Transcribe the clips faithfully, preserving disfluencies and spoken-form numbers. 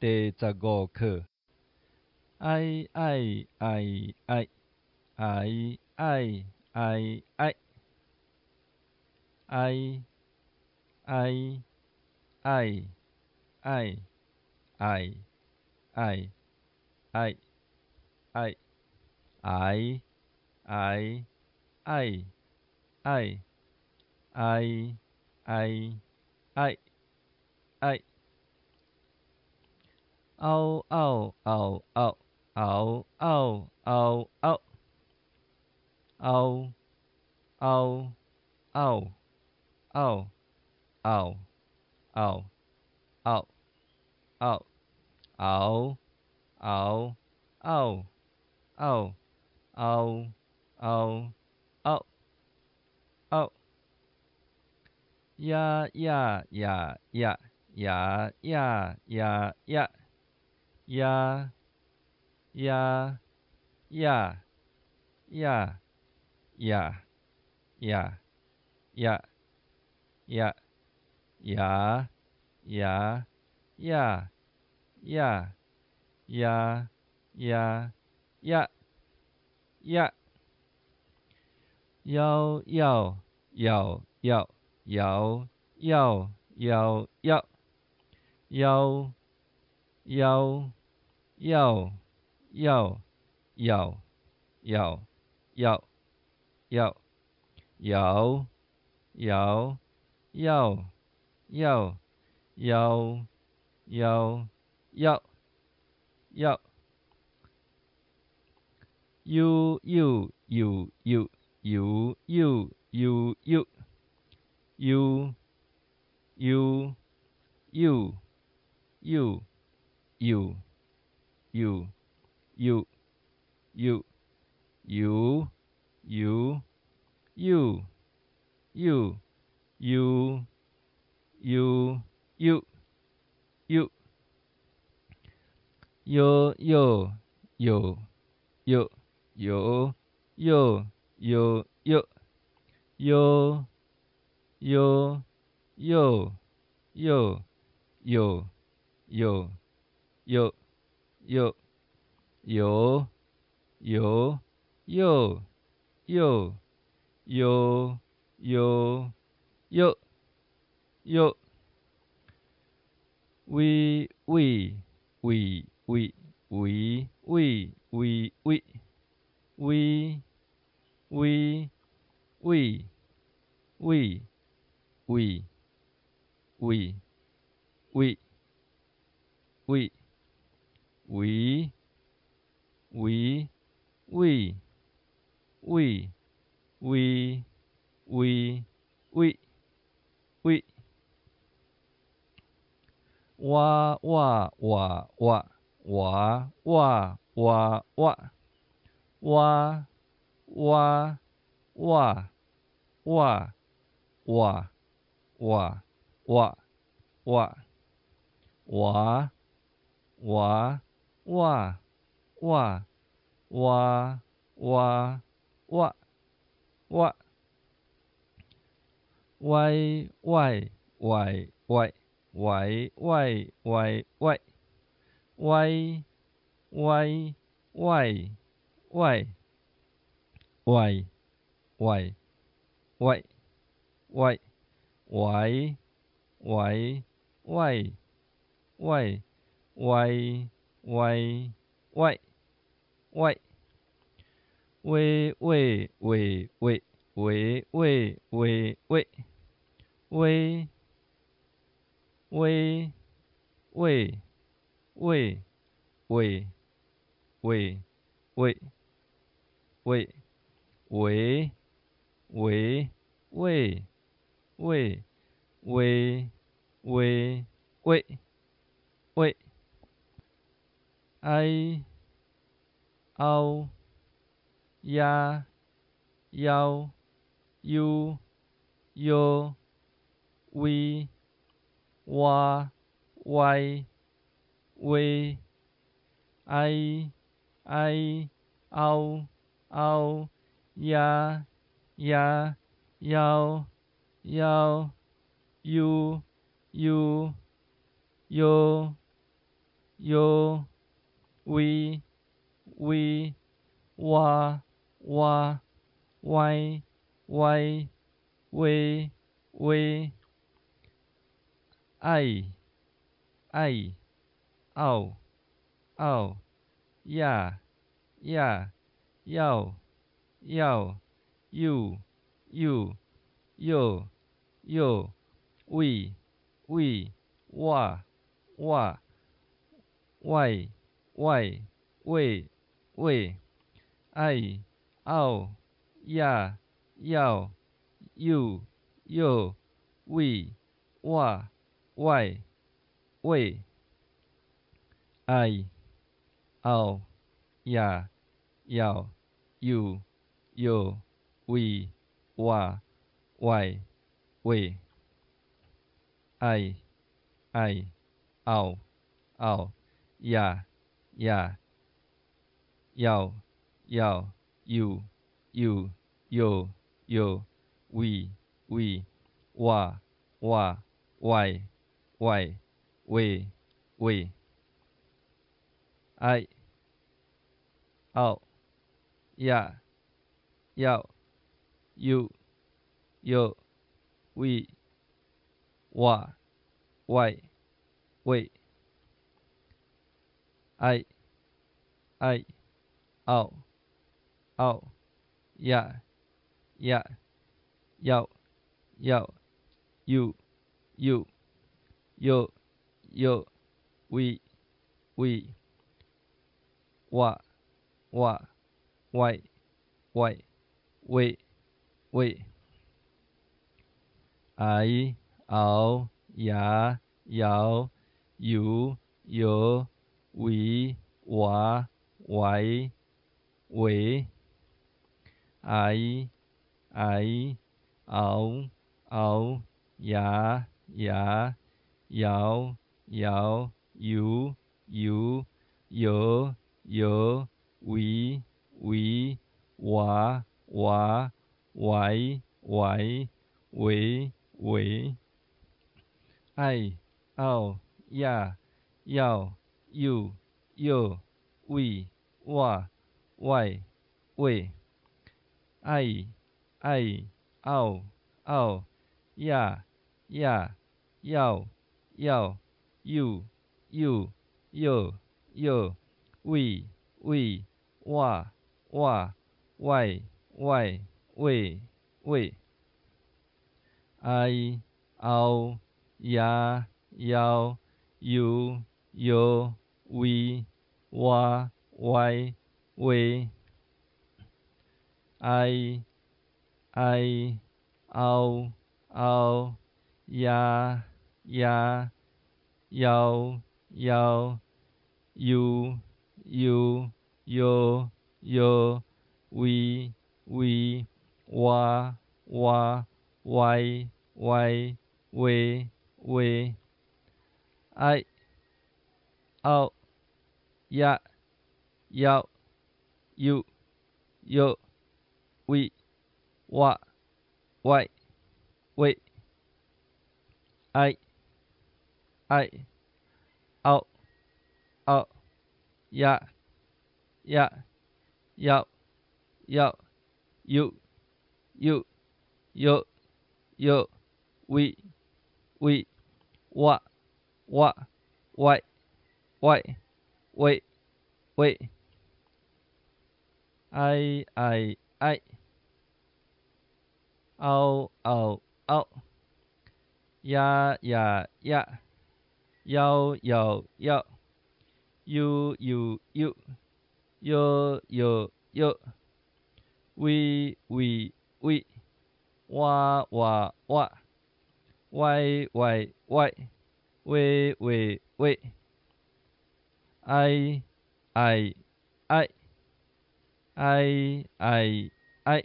te ca gɔ̈k kë. Ai, ai, ai, ai. Ai, ai, ai, ai. Ai, ai, ai, ai. Ai, ai, ai, ai. Ai, ai, ai, ai. Ai, ai, ai, ai. Au, au, au, au. Au, au, au, au. Au, au, au. Au, au, au, au. Au, au, au, au. Au, au, au, au. Au. Ya, ya, ya, ya. Ya, ya, ya, ya. Ya, ya, ya, ya. Ya, ya, ya, ya. Ya, ya, ya, ya. Ya, ya, ya, ya. Ya. Yau, yau, yau, yau. Yau, yau, yau, yau. Yau, yau, yau, yau. Yau, yau, yau, yau. Yau, yau, yau, yau. Yau, yau, yau, yau. Yu, yu, yu, yu. Yu, yu, yu, yu, yu. Yu, yu, yu. Yu, yu, yu. Yu, yu, yu. Yu, yu, yu. Yu, yu, yu. Yu, yu, yu. Yu. Yo, yo, yo, yo, yo, yo, yo, yo. Yo, yo, yo, yo, yo, yo, yo, yo. Yo, yo, yo, yo, yo, yo, yo, yo. Wi, wi, wi, wi, wi, wi, wi, wi. Wi, wi, wi, wi, wi, wi, wi, wi, wi, wi, wi, wi, wi, wi, wi, wi, wi, wi. Wa, wa, wa, wa. Wa, wa, wa, wa. Wa, wa, wa, wa. Wa, wa, wa, wa. Wa, wa, wa, wa. Wa, wa, wa, wa. Wai, wai, wai, wai. Wai, wai, wai, wai. Wai, wai, wai, wai. Wai, wai, wai, wai. Wai, wai, wai, wai. Wai, wai, wai, wai. Wei, wei, wei, wei. Wei, wei, wei, wei. Wei, wei, wei, wei, wei, wei, wei, wei. Wei, wei, wei, wei, wei, wei, wei, wei. Ai, au, ya, yau, yu, yo, wi, wa, wai, wei. Ai, ai, au, au, ya, ya, yau, yau, yu, yu, yo, yo, wi, wïï, wa, wa, wai, wai, wei, wëi, ai, ai, au, au, ya, ya, yau, yau, yu, yu, yo, yo, wi, wi, wa, wa, wai, wai, wei, wei, ai, au, ya, yau, yu, yo, wi, wa, wai, wei, ai, au, ya, yau, yu, yo, wi, wa, wai, wei, ai, ai, au, au, ya, ya, yau, yau, yu, yu, yo, yo, wi, wi, wa, wa, wai, wai, wei, wei, ai, au, ya, yau, yu, yo, wi, wa, wai, wei, ai, ai, au, au, ya, ya, yau, yau, yu, yu, yo, yo, wi, wi, wa, wa, wai, wai, wei, wei, ai, au, ya, yau, yu, yo, wi, wa, wai, wei, ai, ai, au, au, ya, ya, yau, yau, yu, yu, yo, yo, wi, wi, wa, wa, wai, wai, wei, wei, ai, au, ya, yau, yu, yo, wi, wa, wai, wei, ai, ai, au, au, ya, ya, yau, yau, yu, yu, yo, yo, wi, wi, wa, wa, wai, wai, wei, wei, ai, au, ya, yau, yu, yo, wi, wa, wai, wei, ai, ai, au, au, ya, ya, yau, yau, yu, yu, yo, yo, wi, wi, wa, wa, wai, wai, wei, wei, ai, au, ya, yau, yu, yo, wi, wa, wai, wei, ai, ai, au, au, ya, ya, yau, yau, yu, yu, yo, yo, wi, wi, wa, wa, wai, wai, wei, wei, ai, ai, ai, au, au, au, ya, ya, ya, yau, yau, yau, yu, yu, yu, yo, yo, yo, wi, wi, wi, wa, wa, wa, wai, wai, wai, wei, wei, wei, ai, ai, ai, ai, ai, ai,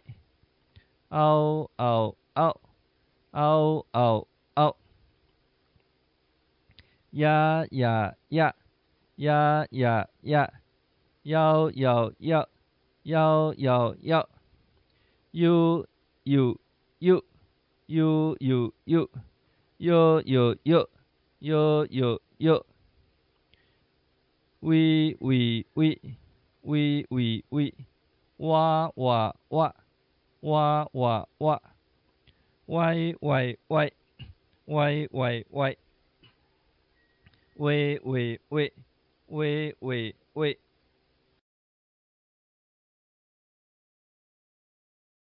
au, au, au, au, au, au, ya, ya, ya, ya, ya, ya, yau, yau, yau, yau, yau, yau, yu, yu, yu, yu, yu, yu, yo, yo, yo, yo, yo, yo, Wi, wi, wi. Wi, wi, wi. Wa, wa, wa. Wa, wa, wa. Wai, wai, wai. Wai, wai, wai. We, we, we. We, we, we.